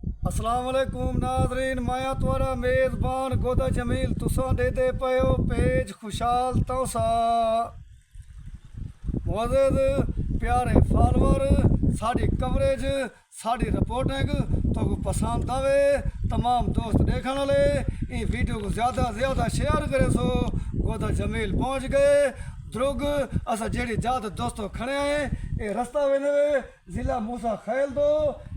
السلام علیکم ناظرین، مایا تھوڑا میزبان گودا جمیل، تساں دے دے پے ہو پیج خوشحال تونسہ۔ معزز پیارے فالوور، ساڑی کوریج، ساڑی رپورٹنگ تو کو پسند آوے، تمام دوست دیکھن والے ایں ویڈیو کو زیادہ زیادہ شیئر کرے سو۔ گودا جمیل پہنچ گئے۔ دروگ اسا جیڑی جات دوستو کھڑے ہیں، اے رستہ ویندے وے ضلع موسی خیل دو۔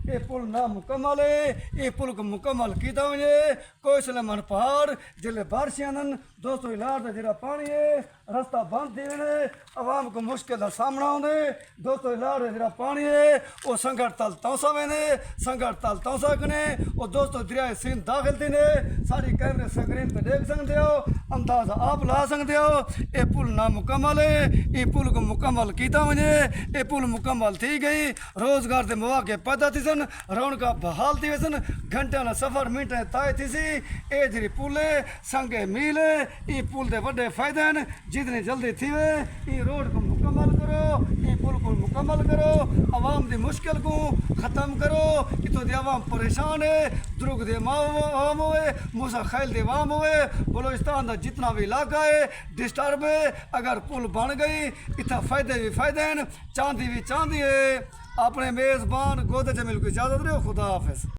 اے پل نامکمل ہے، اے پل کو مکمل کیتا ونجے۔ کوہ سلیمان پہاڑ جلے بارشیں آندن دوستو، اے لاڑ دا جیڑا پانی ہے، رستہ بند تھی ویندے، عوام کو مشکل دا سامنا ہوندے۔ دوستو، اے لاڑ دا جیڑا پانی ہے، او سنگت تل تونسہ ویندے، سنگت تل تونسہ کنے، او دوستو، دریائے سندھ داخل تھیندے۔ ساڑی کیمرے سکرین تے دیکھ سکدے ہو، اندازہ آپ لا سکدے ہو۔ اے پل نامکمل ہے، اے پل کو مکمل کیتا ونجے۔ اے پل مکمل تھی گئی، روزگار دے مواقع پیدا تھیسن، رونقاں بحال تھی ویسن، گھنٹیاں نا سفر منٹاں طے تھیسی۔ اے جیڑی پل ہے، سنگ میل ہے، اے پل دے وڈے فائدے ہیں۔ جتنی جلدی تھیوے، ایں روڈ کو مکمل کرو، ایں پل کو مکمل کرو، عوام دی مشکل کو ختم کرو۔ اتو دی عوام پریشان ہے، دروگ دی عوام ہوئے، موسی خیل دی عوام ہوئے، بلوچستان دا جتنا بھی علاقہ ہے ڈسٹرب ہے۔ اگر پل بن گئی، اتھا فائدے بھی فائدے ہیں، چاندی بھی چاندی ہے۔ اپنے میزبان گودا جمیل کو اجازت دیو، خدا حافظ۔